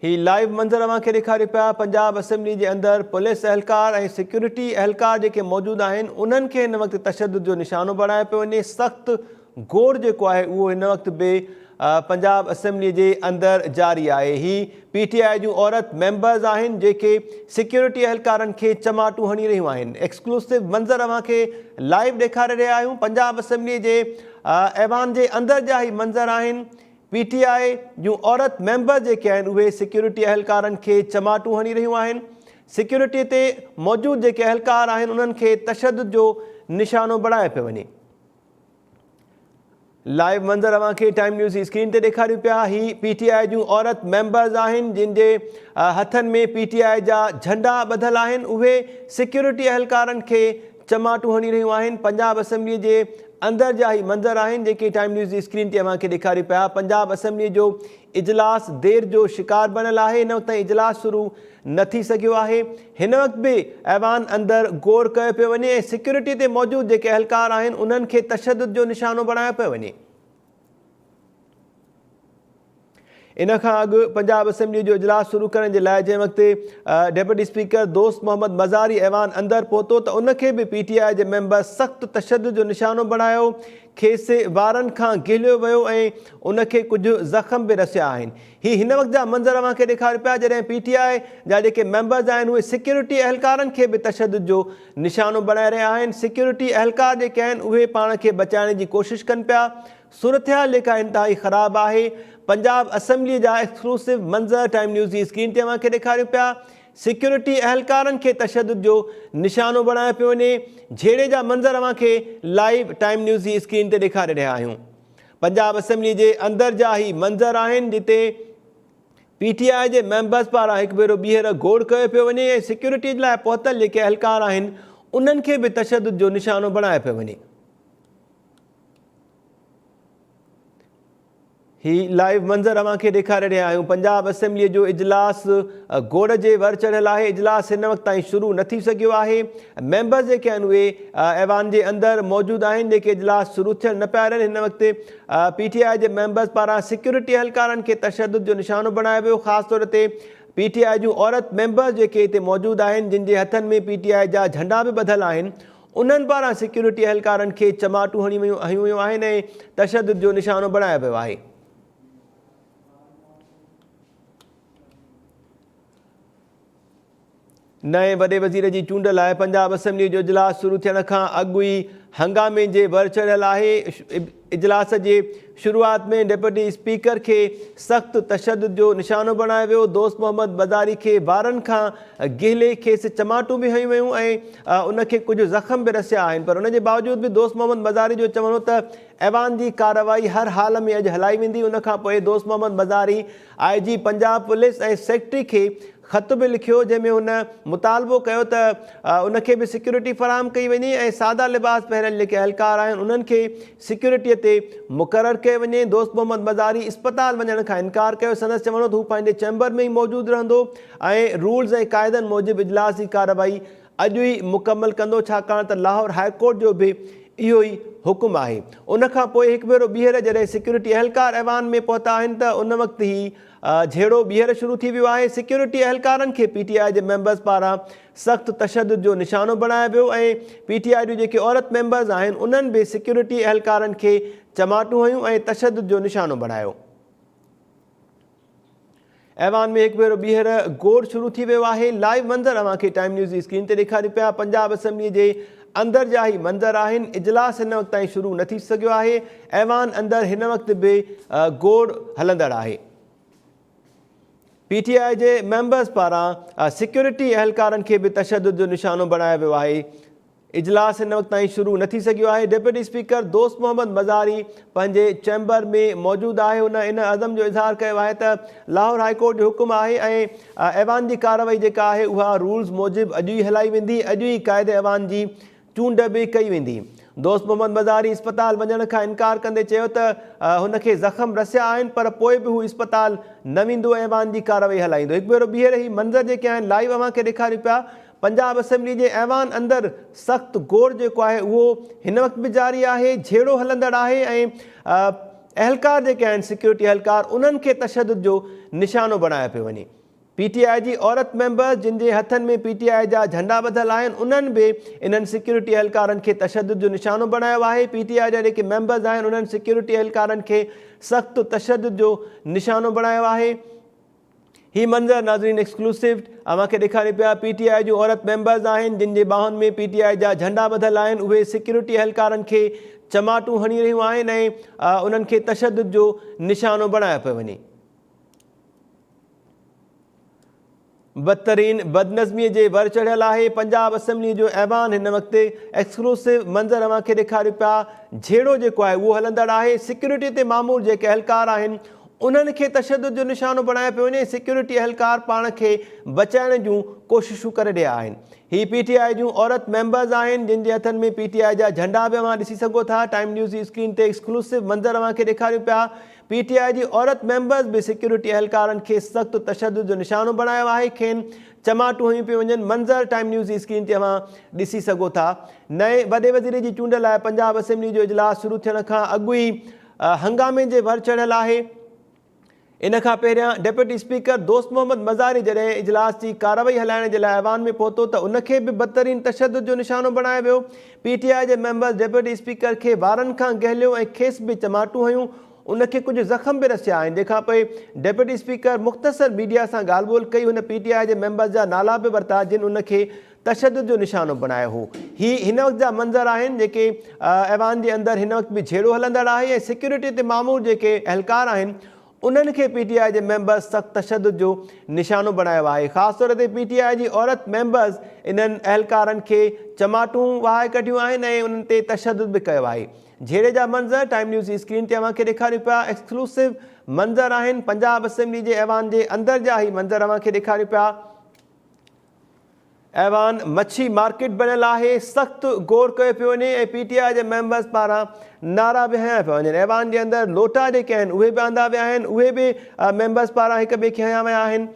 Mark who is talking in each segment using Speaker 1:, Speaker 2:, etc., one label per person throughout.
Speaker 1: هي live منظر اوهان کي ڏيکاريون پيا پنجاب اسيمبلي جي اندر پوليس اهلڪار ۽ سيڪيورٽي اهلڪار جيڪي موجود آهن انهن کي هن وقت تشدد جو نشانو بڻايو پيو وڃي سخت گوڙ جيڪو آهي اهو هن وقت به پنجاب اسيمبلي جي اندر جاري آهي هي پي ٽي آء جون عورت ميمبرز آهن جيڪي سيڪيورٽي اهلڪارن کي چماٽون هڻي رهيون آهن ايڪسڪلوسو منظر اوهان کي لائيو ڏيکاري رهيا آهيون پنجاب اسيمبلي جي ايوان جي اندر جا هي منظر آهن پي ٽي آء جون عورت ميمبر جيڪي آهن اهي سيڪيورٽي اهلڪارن کي چماٽون هڻي رهيون آهن، سيڪيورٽي تي موجود جيڪي اهلڪار آهن انهن کي تشدد جو نشانو بڻايو پيو وڃي. لائيو منظر اوهان کي ٽائيم نيوز جي اسڪرين تي ڏيکاريون پيا، هي پي ٽي آء جون عورت ميمبرز آهن جن جي هٿن ۾ پي ٽي آء جا جهنڊا ٻڌل آهن، اهي سيڪيورٽي اهلڪارن کي چماٽون هڻي رهيون آهن، پنجاب اسيمبلي جي اندر جا هي منظر آهن جيڪي ٽائيم نيوز جي اسڪرين تي اوهان کي ڏيکاريون پيا، پنجاب اسيمبلي جو اجلاس دير جو شڪار بڻيل آهي، هن وقت تائين اجلاس شروع نه ٿي سگهيو آهي، هن وقت به ايوان اندر گوڙ ڪيو پيو وڃي ۽ سيڪيورٽي تي موجود جيڪي اهلڪار آهن انهن کي تشدد جو نشانو بڻايو پيو وڃي. ان کان اڳ پنجاب اسيمبلي جو اجلاس شروع ڪرڻ جي لاء جنهن وقت ڊپٽي اسپيڪر دوست محمد مزاري ايوان اندر پهتو ته ان کي به پي ٽي آء جي ميمبر سخت تشدد جو نشانو بڻايو، کيس وارن کان گهليو ويو ۽ ان کي ڪجهه زخم به رسيا آهن. هي هن وقت جا منظر اوهان کي ڏيکاريون پيا جڏهن پي ٽي آء جا جيڪي ميمبرز آهن اهي سيڪيورٽي اهلڪارن کي به تشدد جو نشانو بڻائي رهيا آهن، سيڪيورٽي اهلڪار جيڪي آهن اهي پاڻ کي بچائڻ جي ڪوشش ڪن پيا، صورتحال جيڪا انتهائي خراب آهي، پنجاب اسيمبلي جا ايڪسڪلوسو منظر ٽائيم نيوز جي اسڪرين تي اوهان کي ڏيکاريون پيا، سيڪيورٽي اهلڪارن کي تشدد جو نشانو بڻايو پيو وڃي، جهيڙي جا منظر اوهان کي لائيو ٽائيم نيوز جي اسڪرين تي ڏيکاري رهيا آهيون. پنجاب اسيمبلي جي اندر جا هي منظر آهن جتي پي ٽي آء جي ميمبرز پاران هڪ ڀيرو ٻيهر گوڙ ڪيو پيو وڃي ۽ سيڪيورٽي لاء پهتل جيڪي اهلڪار آهن انهن کي به تشدد جو نشانو بڻايو پيو وڃي. هي لائيو منظر اوهان کي ڏيکاري رهيا آهيون پنجاب اسيمبلي جو اجلاس گوڙ جي ور چڙهيل آهي اجلاس هن وقت تائين شروع نه ٿي سگهيو آهي ميمبرز جيڪي آهن اهي ايوان جي اندر موجود آهن جيڪي اجلاس شروع ٿيڻ نه پيا ڏين هن وقت پي ٽي آء جي ميمبرز پاران سيڪيورٽي اهلڪارن کي تشدد جو نشانو بڻايو ويو خاص طور تي پي ٽي آء جون عورت ميمبرز جيڪي هتي موجود آهن جن جي هٿن ۾ پي ٽي آء جا جهنڊا به ٻڌل آهن انهن پاران سيڪيورٽي اهلڪارن کي چماٽون هڻيون ويون هنيون ويون آهن ۽ تشدد جو نشانو بڻايو ويو آهي. نئين وڏي وزير جي چونڊ لاء پنجاب اسيمبلي جو اجلاس شروع ٿيڻ کان اڳ ئي هنگامي جي ور چڙهيل آهي. اجلاس جي شروعات ۾ ڊپٽي اسپيڪر کي سخت تشدد جو نشانو بڻايو ويو، دوست محمد مزاري کي وارن کان گهلي کيس چماٽون به هنيون ويون ۽ ان کي ڪجهه زخم به رسيا آهن پر ان جي باوجود به دوست محمد مزاري جو چوڻ هو ته ايوان جي ڪارروائي هر حال ۾ اڄ هلائي ويندي، ان کان پوء دوست محمد مزاري آء جي پنجاب پوليس ۽ سيڪريٽري کي خط به لکيو جنهن ۾ هن مطالبو ڪيو ته ان کي به سيڪيورٽي فراهم ڪئي وڃي ۽ سادا لباس پهريل جيڪي اهلڪار آهن انهن کي سيڪيورٽي تي مقرر ڪيو وڃي. دوست محمد مزاري اسپتال وڃڻ کان انڪار ڪيو سندس چوڻ هو ته هو پنهنجي چيمبر ۾ ئي موجود رهندو ۽ رولز ۽ قاعدن موجب اجلاس جي ڪارروائي اڄ ئي مڪمل ڪندو ڇاڪاڻ ته لاهور هاء ڪورٽ جو به اهو ئي حڪم آهي. ان کان پوء هڪ ڀيرو ٻيهر جڏهن سيڪيورٽي اهلڪار ايوان ۾ پهتا آهن ته ان وقت هي جهيڙو ٻيهر شروع ٿي ويو آهي، سيڪيورٽي اهلڪارن کي پي ٽي آء جي ميمبرز پاران سخت تشدد جو نشانو بڻايو ويو ۽ پي ٽي آء جون جيڪي عورت ميمبرز آهن انهن به سيڪيورٽي اهلڪارن کي چماٽون هنيون ۽ تشدد جو نشانو بڻايو. ايوان ۾ هڪ ڀيرو ٻيهر گوڙ شروع ٿي ويو آهي، لائيو منظر اوهان کي ٽائيم نيوز جي اسڪرين تي ڏيکاريون پيا، پنجاب اسيمبلي جي اندر جا هي منظر آهن، اجلاس هن وقت تائين شروع نه ٿي سگهيو آهي، ايوان اندر هن وقت به گوڙ هلندڙ آهي. پي ٽي آء جي ميمبرز پاران سيڪيورٽي اهلڪارن کي به تشدد جو نشانو بڻايو ويو آهي. اجلاس هن وقت تائين شروع نه ٿي سگهيو آهي. ڊپٽي اسپيڪر دوست محمد مزاري پنهنجي چيمبر ۾ موجود آهي. هن ان عزم جو اظهار ڪيو آهي ته لاهور هاء ڪورٽ جو حڪم آهي ۽ ايوان جي ڪارروائي جيڪا آهي اها رولز موجب اڄ ئي هلائي ويندي، اڄ ئي قائد ايوان جي چونڊ به ڪئي ويندي. دوست محمد مزاري اسپتال وڃڻ کان انڪار ڪندي چيو ته هن کي زخم رسيا آهن پر پوء به هو اسپتال نه ويندو ۽ ايوان جي ڪارروائي هلائيندو. هڪ ڀيرو ٻيهر هي منظر جيڪي آهن لائيو اوهان کي ڏيکاريون پيا. پنجاب اسيمبلي جي ايوان اندر سخت گوڙ جيڪو آهي اهو هن وقت به جاري آهي، جهيڙو هلندڙ آهي ۽ اهلڪار جيڪي آهن سيڪيورٽي اهلڪار انهن کي تشدد جو نشانو بڻايو پيو وڃي. پي ٽي آء جي عورت ميمبرز جن جي هٿن ۾ پي ٽي آء جا جهنڊا ٻڌل آهن انهن به انهن سيڪيورٽي اهلڪارن کي تشدد جو نشانو بڻايو آهي. پي ٽي آء جا جيڪي ميمبرز آهن انهن سيڪيورٽي اهلڪارن کي سخت تشدد جو نشانو بڻايو آهي. هي منظر ناظرين ايڪسڪلوسو اوهان کي ڏيکاريون پيا پي ٽي آء جون عورت ميمبرز آهن جن جي ٻانهن ۾ پي ٽي آء جا جهنڊا ٻڌل آهن اهي سيڪيورٽي اهلڪارن کي چماٽون هڻي رهيون آهن ۽ انهن کي تشدد جو نشانو بڻايو پيو وڃي. بدترين بدنظمي جي ور چڙهيل آهي پنجاب اسيمبلي جو ايوان هن وقت ايڪسڪلوسو منظر اوهان کي ڏيکاريون پيا جهيڙو جيڪو آهي اهو هلندڙ آهي سيڪيورٽي تي مامور جيڪي اهلڪار آهن انهن کي تشدد جو نشانو بڻايو پيو وڃي، سيڪيورٽي اهلڪار پاڻ کي بچائڻ جون ڪوششون ڪري رهيا آهن. هي پي ٽي آء جون عورت ميمبرز آهن جن جي هٿن ۾ پي ٽي آء جا جهنڊا به اوهان ڏسي سگهو ٿا، ٽائيم نيوز جي اسڪرين تي ايڪسڪلوسو منظر اوهان کي ڏيکاريون پيا، پي ٽي آء جي عورت ميمبرز به سيڪيورٽي اهلڪارن کي سخت تشدد جو نشانو بڻايو آهي، کين چماٽون هنيون پيون وڃن، منظر ٽائيم نيوز جي اسڪرين تي اوهان ڏسي سگهو ٿا. نئين وڏي وزير جي چونڊ لاء پنجاب اسيمبلي جو اجلاس شروع ٿيڻ کان اڳ ئي هنگامي جي ور چڙهيل آهي. ان کان پهريان ڊپٽي اسپيڪر دوست محمد مزاري جڏهن اجلاس جي ڪارروائي هلائڻ جي لاء ايوان ۾ پهتو ته ان کي به بدترين تشدد جو نشانو بڻايو ويو. پي ٽي آء جي ميمبرز ڊپٽي اسپيڪر کي وارن کان گهليو ۽ کيس به چماٽون هنيون، ان کي ڪجهه زخم به رسيا آهن، جنهن کان پوء ڊپٽي اسپيڪر مختصر ميڊيا سان ڳالهه ٻولهه ڪئي، هن پي ٽي آء جي ميمبرز جا نالا به ورتا جن ان کي تشدد جو نشانو بڻايو هو. هي هن وقت جا منظر آهن جيڪي ايوان جي اندر هن وقت به جهيڙو هلندڙ آهي ۽ سيڪيورٽي تي مامور جيڪي اهلڪار آهن انهن کي پي ٽي آء جي ميمبرز سخت تشدد جو نشانو بڻايو آهي خاص طور تي پي ٽي آء جي عورت ميمبرز انهن اهلڪارن کي چماٽون وهائي ڪڍيون آهن ۽ انهن تي تشدد به ڪيو آهي. جهيڙي جا منظر ٽائيم نيوز جي اسڪرين تي اوهان کي ڏيکاريون پيا ايڪسڪلوسو منظر آهن پنجاب اسيمبلي جي ايوان جي اندر جا هي منظر اوهان کي ڏيکاريون پيا. ايوان مڇي مارڪيٽ بڻيل آهي، سخت گور ڪيو پيو وڃي ۽ پي ٽي آء جي ميمبرز پاران نعرا به هنيا پيا وڃن، ايوان جي اندر لوٽا جيڪي آهن اهي به آندا ويا آهن، اهي به ميمبرز پاران هڪ ٻئي کي هنيا ويا آهن،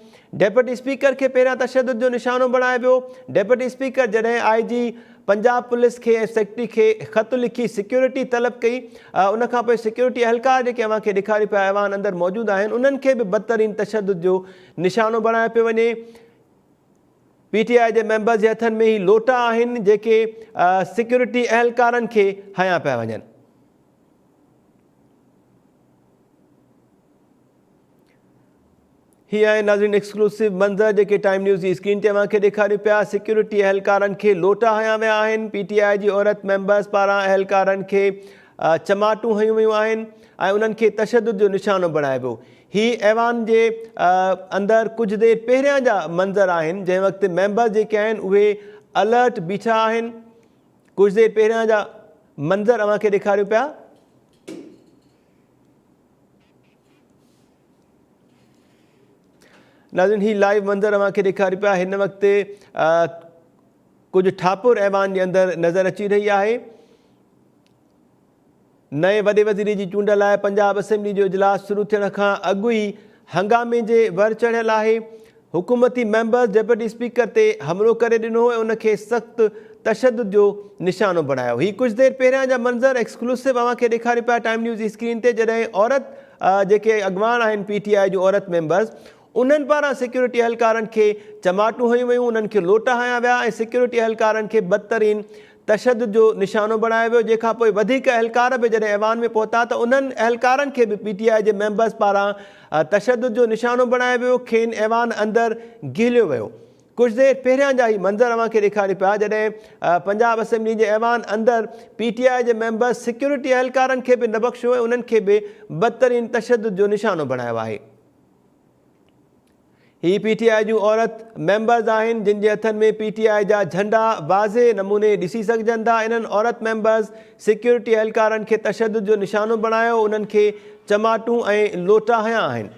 Speaker 1: ڊپٽي اسپيڪر کي پهريان تشدد جو نشانو بڻايو ويو، ڊپٽي اسپيڪر جڏهن آء جي پنجاب پوليس کي ۽ سيڪريٽري کي خط لکي سيڪيورٽي طلب ڪئي، ان کانپوء سيڪيورٽي اهلڪار جيڪي اوهان کي ڏيکاريون پيا ايوان اندر موجود آهن انهن کي به بدترين تشدد جو نشانو بڻايو پيو وڃي. پي ٽي آء جي ميمبرز جي هٿن ۾ هي لوٽا آهن جيڪي سيڪيورٽي اهلڪارن کي هنيا پيا وڃن. هي آهن ناظرين ايڪسڪلوسو منظر جيڪي ٽائيم نيوز جي اسڪرين تي اوهان کي ڏيکاريون پيا سيڪيورٽي اهلڪارن کي لوٽا هنيا ويا آهن پي ٽي آء جي عورت ميمبرز پاران اهلڪارن کي چماٽون هنيون ويون آهن ۽ انهن کي تشدد جو نشانو بڻايو ويو هي ايوان جي اندر ڪجهه دير پهريان جا منظر آهن جنهن وقت ميمبر جيڪي آهن اهي الرٽ بيٺا آهن ڪجهه دير پهريان جا منظر اوهان کي ڏيکاريون پيا. ناظرين هي لائيو منظر اوهان کي ڏيکاريون پيا هن وقت ڪجهه ٺاپر ايوان جي اندر نظر اچي رهي آهي. نئين وڏي وزير جي چونڊ لاء پنجاب اسيمبلي جو اجلاس شروع ٿيڻ کان اڳ ئي هنگامي جي ور چڙهيل آهي، حڪومتي ميمبرز ڊپٽي اسپيڪر تي حملو ڪري ڏنو ۽ ان کي سخت تشدد جو نشانو بڻايو. هي ڪجهه دير پهريان جا منظر ايڪسڪلوسو اوهان کي ڏيکاريون پيا ٽائيم نيوز جي اسڪرين تي جڏهن عورت جيڪي اڳواڻ آهن پي ٽي آء جون عورت ميمبرز انهن پاران سيڪيورٽي اهلڪارن کي چماٽون هنيون ويون، انهن کي لوٽا هنيا ويا ۽ سيڪيورٽي اهلڪارن کي بدترين تشدد جو نشانو بڻايو ويو، جنهن کان پوء وڌيڪ اهلڪار به جڏهن ايوان ۾ پهتا ته انهن اهلڪارن کي به پي ٽي آء جي ميمبرز پاران تشدد جو نشانو بڻايو ويو، کين ايوان اندر گهليو ويو. ڪجهه دير پهريان جا هي منظر اوهان کي ڏيکاريون پيا جڏهن پنجاب اسيمبلي جي ايوان اندر پي ٽي آء جي ميمبرز سيڪيورٽي اهلڪارن کي به نه بخشيو ۽ انهن کي به بدترين تشدد جو نشانو بڻايو آهي. هي پي ٽي آء جون عورت ميمبرز آهن جن جي هٿن ۾ پي ٽي آء جا جهنڊا واضح نموني ڏسي سگهجن ٿا انهن عورت ميمبرز سيڪيورٽي اهلڪارن کي تشدد جو نشانو بڻايو انهن کي چماٽون ۽ لوٽا هنيا آهن.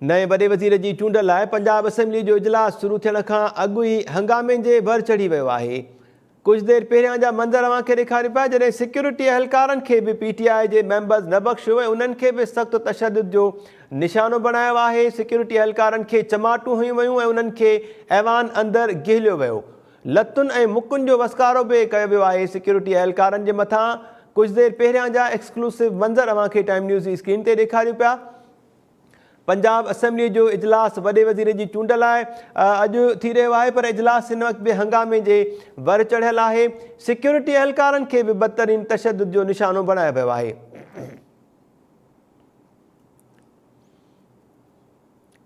Speaker 1: نئين وڏي وزير جي چونڊ لاء پنجاب اسيمبلي جو اجلاس شروع ٿيڻ کان اڳ ئي هنگامي جي ور چڙهي ويو آهي. ڪجهه دير پهريان جا منظر اوهان کي ڏيکاريون پيا جڏهن سيڪيورٽي اهلڪارن کي به پي ٽي آء جي ميمبرز نه بخشيو ۽ انهن کي به سخت تشدد جو نشانو بڻايو آهي، سيڪيورٽي اهلڪارن کي چماٽون هنيون ويون ۽ انهن کي ايوان اندر گهليو ويو. لتن ۽ مڪن جو وسڪارو به ڪيو ويو آهي سيڪيورٽي اهلڪارن جي مٿان ڪجهه دير پهريان جا ايڪسڪلوسو منظر اوهان کي ٽائيم نيوز جي اسڪرين تي ڏيکاريون پيا. پنجاب اسيمبلي جو اجلاس وڏي وزير جي چونڊ لاء اڄ ٿي رهيو آهي پر اجلاس هن وقت به هنگامي جي ور چڙهيل آهي، سيڪيورٽي اهلڪارن کي به بدترين تشدد جو نشانو بڻايو ويو آهي.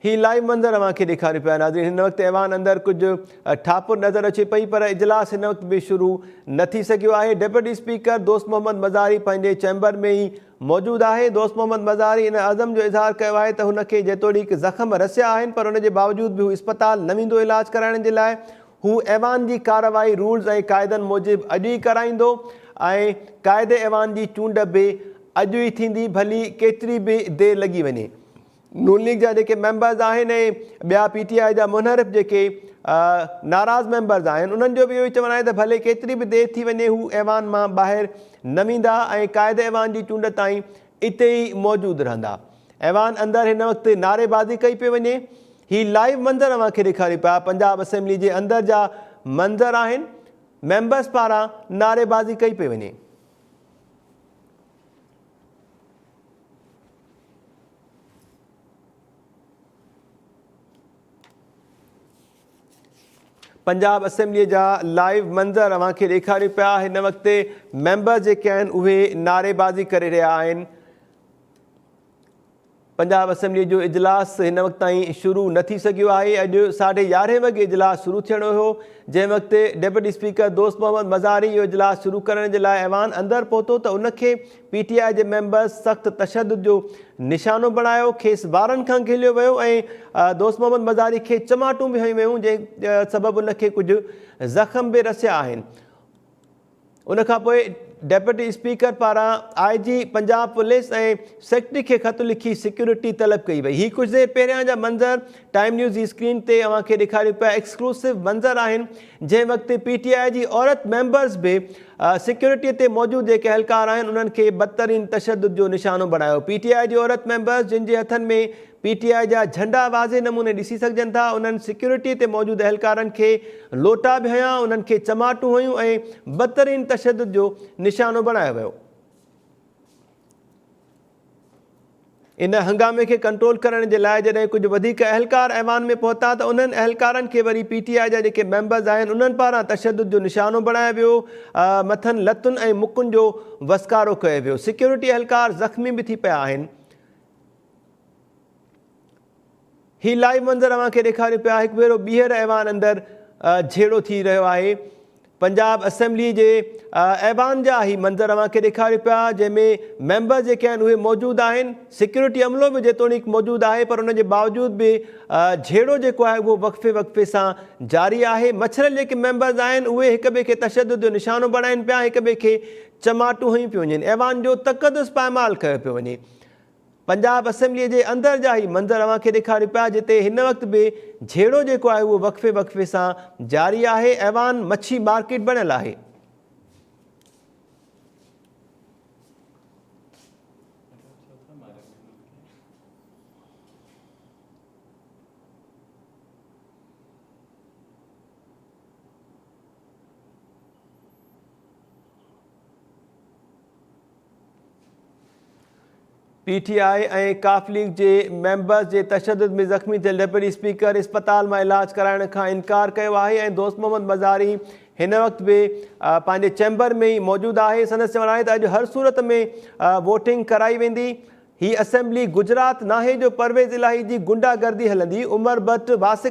Speaker 1: هي لائيو منظر اوهان کي ڏيکاريون پيا ناظرين هن وقت ايوان اندر ڪجهه ٺاپر نظر اچي پئي پر اجلاس هن وقت به شروع نه ٿي سگهيو آهي ڊپٽي اسپيڪر دوست محمد مزاري پنهنجي چيمبر ۾ ئي موجود آهي. دوست محمد مزاري ان عزم جو اظهار ڪيو آهي ته هن کي جيتوڻيڪ زخم رسيا آهن پر ان جي باوجود به هو اسپتال نه ويندو علاج ڪرائڻ جي لاء هو ايوان جي ڪارروائي رولز ۽ قاعدن موجب اڄ ئي ڪرائيندو ۽ قائد ايوان جي چونڊ به اڄ ئي ٿيندي ڀلي ڪيتري به دير لڳي وڃي. نون ليگ جا جيڪي ميمبرز آهن ۽ ٻيا پي ٽي آء جا منحرف جيڪي ناراض ميمبرز آهن انهن جو به اهو ئي چوڻ آهي ته ڀلي ڪيتري به دير ٿي وڃي هو ايوان مان ٻاهر نه ويندا ۽ قائد ايوان جي چونڊ تائين اتي ئي موجود رهندا. ايوان اندر هن وقت نعريبازي ڪئي پئي وڃي. هي لائيو منظر اوهان کي ڏيکاريون پيا پنجاب اسيمبلي جي اندر جا منظر آهن ميمبرز پاران نعريبازي ڪئي پئي وڃي. پنجاب اسيمبلي جا لائيو منظر اوهان کي ڏيکاريون پيا هن وقت ميمبر جيڪي آهن اهي نعريبازي ڪري رهيا آهن پنجاب اسيمبلي جو اجلاس هن وقت تائين شروع نه ٿي سگهيو آهي اڄ ساڍي يارهين وڳي اجلاس شروع ٿيڻو هو جنهن وقت ڊپٽي اسپيڪر دوست محمد مزاري اهو اجلاس شروع ڪرڻ جي لاء ايوان اندر پهتو ته ان کي پي ٽي آء جي ميمبرز سخت تشدد جو نشانو بڻايو، کيس وارن کان گهليو ويو ۽ دوست محمد مزاري کي چماٽون به هنيون ويون جنهن سبب ان کي ڪجهه زخم به رسيا آهن. ان کان پوء ڊپٽي اسپيڪر پاران آء جي پنجاب پوليس ۽ سيڪريٽري کي خط لکي سيڪيورٽي طلب ڪئي وئي. هي ڪجهه دير پهريان جا منظر ٽائيم نيوز جي اسڪرين تي اوهان کي ڏيکاريون پيا ايڪسڪلوسو منظر آهن جنهن وقت پي ٽي آء جي عورت ميمبرز به سيڪيورٽي تي موجود جيڪي اهلڪار آهن انهن کي بدترين تشدد جو نشانو بڻايو. پي ٽي آء جي عورت ميمبرز جن جي هٿن ۾ پي ٽي آء جا جهنڊا واضح نموني ڏسي سگهجن ٿا انهن سيڪيورٽي تي موجود اهلڪارن کي لوٽا به هنيا انهن کي چماٽون هنيون ۽ بدترين تشدد جو نشانو بڻايو ويو. ان هنگامي کي ڪنٽرول ڪرڻ جي لاء جڏهن ڪجهه وڌيڪ اهلڪار ايوان ۾ پهتا ته انهن اهلڪارن کي وري پي ٽي آء جا جيڪي ميمبرز آهن انهن پاران تشدد جو نشانو بڻايو ويو، مٿن لتن ۽ مڪن جو وسڪارو ڪيو ويو، سيڪيورٽي اهلڪار زخمي به ٿي پيا آهن. هي لائيو منظر اوهان کي ڏيکاريون پيا هڪ ڀيرو ٻيهر ايوان اندر جهيڙو ٿي رهيو آهي پنجاب اسيمبلي جي ايوان جا هي منظر اوهان کي ڏيکاريون پيا جنهن ۾ ميمبر جيڪي آهن اهي موجود آهن سيڪيورٽي عملو به جيتوڻيڪ موجود آهي پر ان جي باوجود به جهيڙو جيڪو آهي اهو وقفي وقفي سان جاري آهي مڇريل جيڪي ميمبرز آهن اهي هڪ ٻئي کي تشدد جو نشانو بڻائين پيا هڪ ٻئي کي چماٽون هنيون پيون وڃن ايوان جو تقدس پائمال ڪيو پيو وڃي پنجاب اسيمبليء جي اندر جا هي منظر اوهان کي ڏيکاريون پيا جتي هن وقت به جهيڙو جيڪو آهي اهو وقفي وقفي سان جاري آهي، ايوان مڇي مارڪيٽ بڻيل آهي. پي ٽي آء ۽ قاف ليگ جي ميمبرز جي تشدد ۾ زخمي ٿيل ڊپٽي اسپيڪر اسپتال مان علاج ڪرائڻ کان انڪار ڪيو آهي ۽ دوست محمد مزاري هن وقت به پنهنجي چيمبر ۾ ئي موجود آهي سندس چوڻ آهي ته اڄ هر صورت ۾ ووٽنگ ڪرائي ويندي هي اسيمبلي گجرات ناهي جو پرويز الاهي جي گنڊا گردي هلندي عمر بٽ واسق.